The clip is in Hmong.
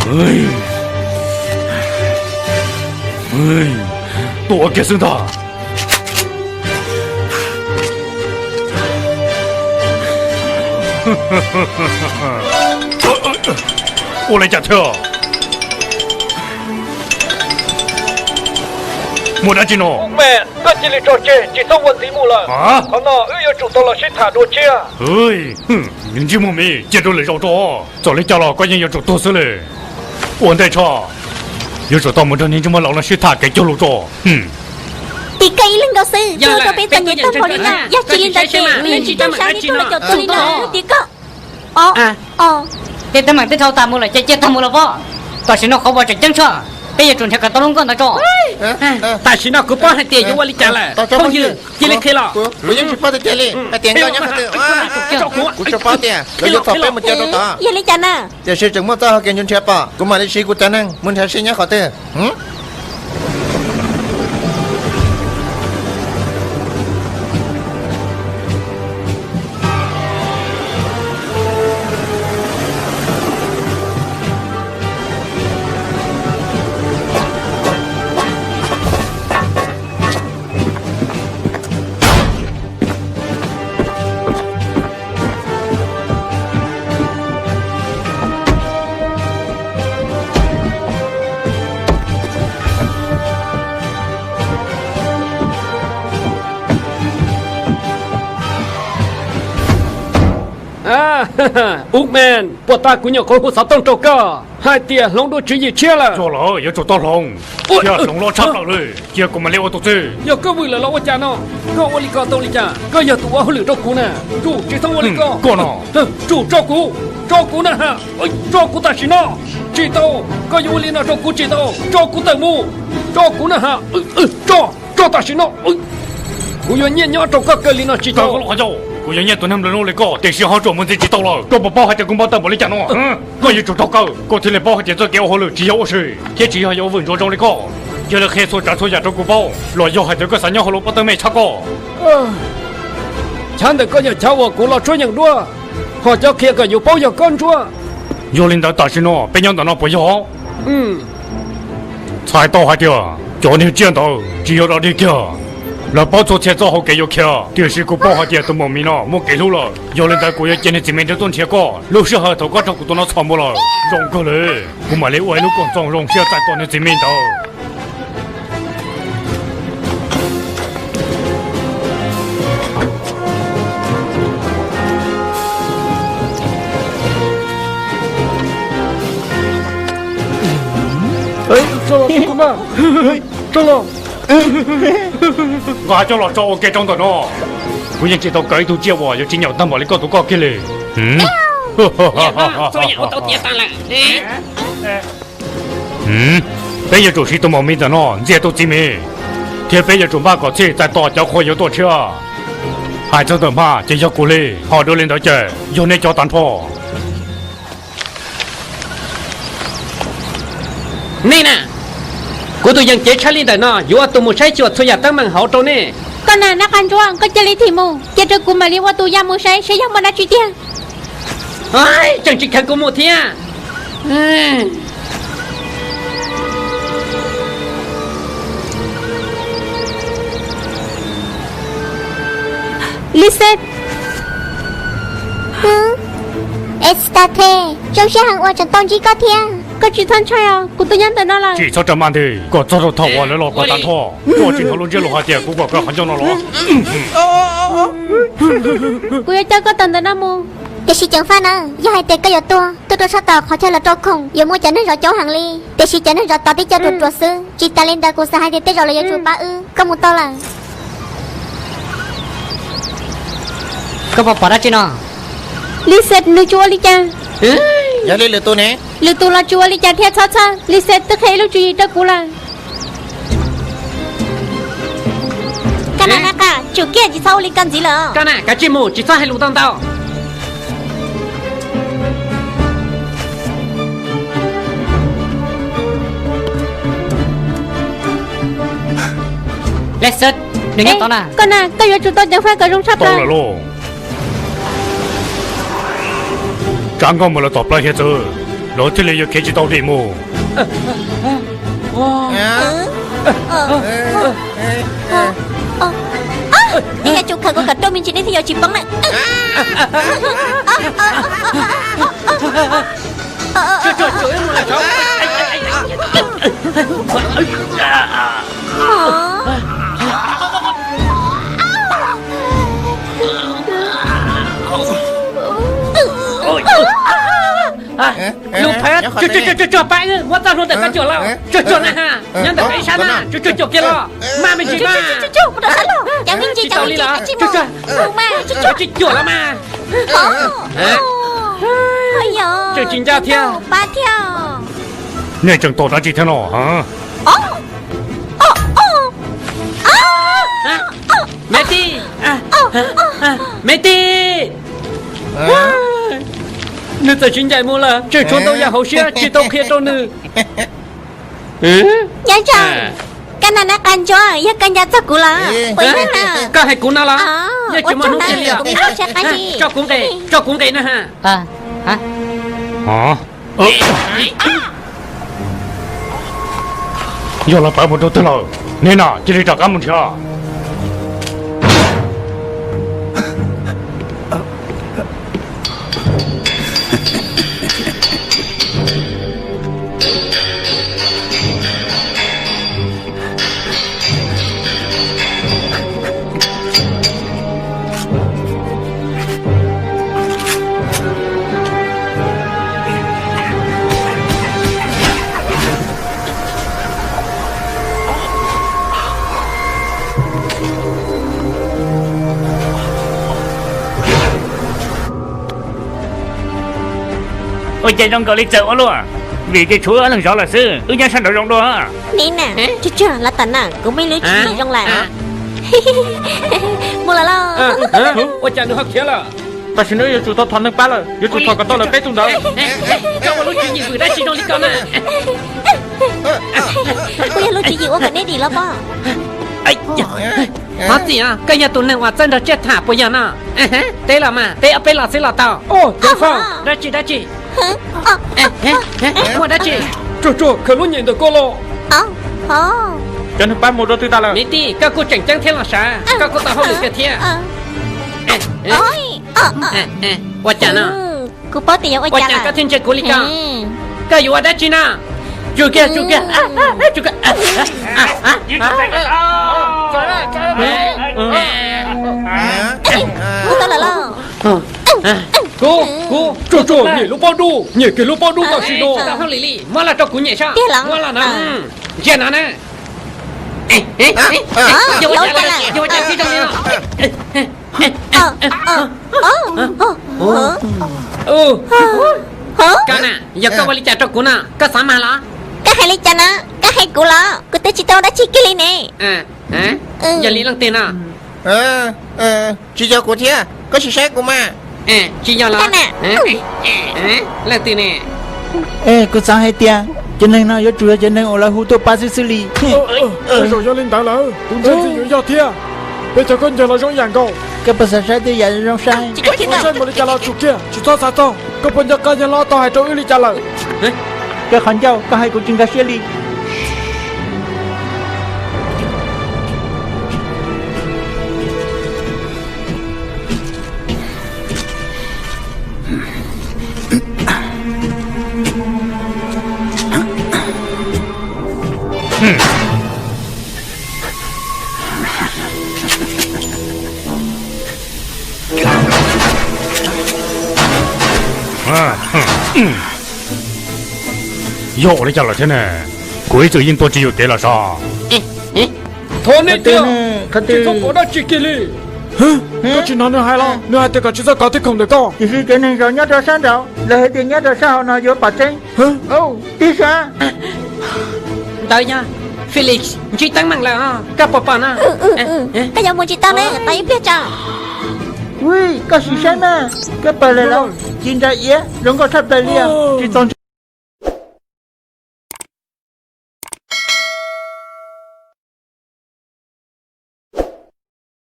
Tuaj ua kiag xwb ntag. Ua li cas thiab? Muaj dab tsi no? Koj cia li tso tseg, tsis txhob ua ntxiv mus lawm. Qhov no wb yuav tsum tau los sib tham dua tshiab. Ntsej muag me, cia rau lwm zaus tso. Txawm li cas los koj yeej yuav tsum tuag xwb li. Ua ntej tso, yuav tsum tau mus nrog niag ntsej muag laus no sib tham kev cog lus tso. Tim koj ib leeg nkaus xwb, tuag rau peb txom nyem tag npaum li no, yog tsis li ntawd ces peb yuav tsum tau sab li tuaj los cov tuag li no, tim koj. Tej teeb meem twb dhau tas mus lawm ces cia tag mus los pob. Tam sim no qhov uas tseem ceeb tshaj, peb yuav tsum nrhiav kom tau lub nkoj ntawd tso. Tam sim no kuv paub hais tias yuav ua li cas lawm, phooj ywg, cia li qhia los. Kuv yeej tsis paub tiag tiag li, hais tias nkoj nyob qhov twg. Kuv tsuas paub tias lawv yuav txhom peb mus cia rau tod. Yog li cas na? Tiam sis tseem muaj txoj hau kev nrhiav nrhiav pom, kuv mam li siv kuv cov neeg mus nrhiav seb nyob qhov twg. Ub me, puas tas kuv nyuam qhuav hu xov tooj rau koj hais tias hloov dua tswv yim tshiab lawm. Txog lawm, yuav tsum tau hloov, thiab hloov loj tshaj plaws li. Cia kuv mam li ua tus txij. Yog koj vwm lawm los ua cas no? Koj ua li ko tau li cas? Koj yog tus ua hauj lwm rau kuv na. Tsum, tsis txhob ua li ko. Koj no, tsum tso kuv, tso kuv na ha. Tso kuv tam sim no. Tsis tau, koj yuav ua li no rau kuv tsis tau. Tso kuv tawm mus, tso kuv na ha. Tso, tso tam sim no. Kuv yuav nyiaj nyob rau koj kawg li no tsis tau. Kuv yuav nyiaj tus neeg nplua nuj li koj, tiam sis ho tsuam mus ntxiv tsis tau lawm. Koj puas paub hais tias kuv npau taws npaum li cas no? Koj yuav tsum raug kaw. Koj thiaj li paub hais tias txoj kev ua hauj lwm tsis yog ua si thiab tsis yog yuav vwm ntsuav zoo li koj. Yog li qhia txhua tsav txhua yam rau kuv paub, los yog hais tias koj xav nyob hauv lub pob tawb me tshaj koj. Chav ntawm koj yog chav uas kuv los tshuab yeem duab, ho cov qhia kom yus paub yog koj ntsuab. Yog li ntawd tam sim no peb nyob ntawm no puas yog? Txhais tau hais tias cov niag tsiaj ntawd tsis yog dog dig kiag. Lawv paub txhua txhia txoj hau kev yuav khiav, tiam sis kuv paub hais tias tus maum mis no muaj kev hlub lawm. Yog li ntawd kuv yuav cia niag txiv me ntawd tuaj nrhiav koj lub sij hawm thaum koj raug kuv tus no txhom mus lawm. Zoo kawg li, kuv mam li ua ib lub koom txoos zoo siab txais tos niag txiv me ntawd. Nkoj hais coj los tso ua ke rau ntawm no. Kuv yeej tsis tau kaw ib tug tsiaj uas yuav tsis nyaum tag npaum li koj tus koj kiag li. Peb yuav tsum siv tus maum mis ntawm no ntxias tus txiv me, thiab peb yuav tsum npaj kom txhij txais tos cov qhua yuav tuaj tshiab. Hais txog ntawm hma ces yog kuv li, ho dua li ntawd ces yog nej cov tag nrho. Nej na, kuv tus yees cev tshaj li ntawm no yuav ua tus mus saib xyuas txhua yam teeb meem hauv rau nej. Koj na, nab qa ntsuab, koj cia li thim mus, cia rau kuv mam li ua tus ya mus saib seb yog muaj dab tsi tiag. Tseem tsis kheev kuv mus thiab. Lixes. Estate, zoo siab heev uas tseem tau ntsib koj thiab. Koj tsis txhob ntshai os, kuv twb nyob ntawm no lawm. Tsis txhob rau maj nthe kom txog rau thaum uas lawv los kom tag nrho. Koj tsis hnov lub ntsiab lus hais tias kuv kom koj qhov ncauj no los? Kuv yuav coj koj tawm ntawm no mus. Tiam sis ceev faj na, yog hais tias koj yuav tuag, tuag rau sab tom qhov chaw lawv rau khoom yuav muaj cov neeg zov coob heev li. Tiam sis cov neeg zov tod twb coj ruam ruam xwb. Tsis tas li ntawd kuv xav hais tias tej zaum lawv yuav tsum pab wb. Koj mus tau lawm. Koj puas pom dab tsi no? Lixes nws tsis ua li cas. Yog li lwm tus ne? Lwm tus los tsis ua li cas thiab, txhob txhawj, Lixes twb qhia ib lub tswv yim rau kuv lawm. Koj na, nab qa, tsum kiag, tsis txhob ua li ko ntxiv lawm. Koj na, kav tsij mus, tsis txhob hais lus ntau ntau. Lexus, nws nyob tod na. Koj na, koj yuav tsum tau ceev faj kom zoo tshaj plaws. Tsav nkauj mus lawm tom plawv hiav txwv. Lawv thiaj li yuav khiav tsis tau dim mus. Nej yuav tsum khaws kuv kom ruaj me ntsis nej thiaj yuav tsis poob na. Lub phav, cuag cuag cuag cuag pab wb muab txoj hlua ntawm koj cuam los, cuag cuag na ha, nyob ntawm koj ib sab na, cuag cuag cuag kiag los, maj me ntsis mas. Tsis tau li los, cuag cuag, tsis cuam los mas. Tseem tsis ncaj thiab. Nej tseem tos dab tsi thiab no? Me tij, me tij, nws txawm tsis ncaim mus lawm, tseem tshuav ntau yam hauv siab tsis tau qhia rau nws. Nyob zoo, koj no nab qa ntsuab yog koj nco txog kuv los? Puas yog na? Koj hais kuv no los? Yeej tsis muaj hnub kiag li os. Tso kuv nqe, tso kuv nqe na ha. Yog lawv pawv mus rau twg lawm, nej no cia li rov qab mus nrhiav. Ua cas zoo nkaus li txawm ua luaj, vim tias tshuav wb ob leeg zov lawm xwb, wb nyob sab nraud zoo dua. Neb na, tsuag tsuag los tom na, kuv muaj ib lub tswv yim zoo lawm. Mus lawm lauj. Ua cas nws ho khiav lawm? Tam sim no yuav tsum tau thov neeg pab lawm, yuav tsum thov kom tau lawv peb tug ntawd. Koj ua lub tswv yim vwm dab tsi zoo li ko na? Kuj yog lub tswv yim ua kom neb dim los pob. Hov txim, koj yog tus neeg uas txawj nrog tsiaj tham puas yog no? Teb los mas, teb ob peb los xwb los tau. Dab tsi dab tsi? Muaj dab tsi? Tsuag tsuag, khaws lub nyem ntawm koj los. Cov neeg pab mus rau twg tas lawm? Me tij, koj kuj tseem ceeb thiab los sav, koj kuj tau hauj lwm tiag thiab. Ua cas no? Kuv paub tias yog ua cas koj thiaj ntsia kuv li ko. Koj yuav ua dab tsi no? Tsuag kiag, tsuag kiag, tsuag kiag. Kuv tau lawm lauj. Kuv, kuv, tsuag tsuag, nyem lub pob dub, nyem kiag lub pob dub tam sim no. Tsis tau hauj lwm li, muab los rau kuv nyem saib. Muab los no. Ntsia no na. Yog ua cas, yog ua cas tsis zoo li no? Koj na, yog koj ua li cas rau kuv no, koj xav mag los? Koj hais li cas no? Koj hais kuv los? Kuv twb tsis tau dab tsi kiag li ne. Yog li leej twg no? Tsis yog kuv thiab, koj sim saib kuv mas. Tsis yog los? Leej twg ne? Kuv xav hais tias cov neeg no yuav tsum yog cov neeg uas lawv hu tuaj pab xwb xwb li. Tej zaum yog li ntawd lawm, kuv ntseeg txim yuav yog thiab. Peb cov khaub ncaws los zoo yam nkaus. Koj puas xav saib tej yam zoo saib? Txhob saib mus li cas los tsum kiag, tsis txhob xav txog. Koj puas nco qab yawg hlob tau hais rau wb li cas lawm? Koj qhov ncauj, koj hais kuv tsis nkag siab li. Yog ua li cas lawm thiab ne? Kuv ib txwm yeej tuaj tsis yuam kev los sav. Thov nej tiag, tsis txhob kov dab tsi kiag li. Koj tsis hnov nws hais los? Nws hais tias kom tsis txhob kov tej khoom ntawm koj. Tiam sis cov neeg zov nyob rau sab nraud, lawv hais tias nyob rau sab hauv no yuav pom tseeb. Tib sab. Ntawd yog Felix ntsib teeb meem lawm os, koj puas pom no? Koj yuav mus tsis tau ne, tos ib pliag tso. Ui, koj sim saib na, koj pom lawm los? Ci ntsa iav zoo nkauj tshaj plaws li os, tsis txaus ntshai.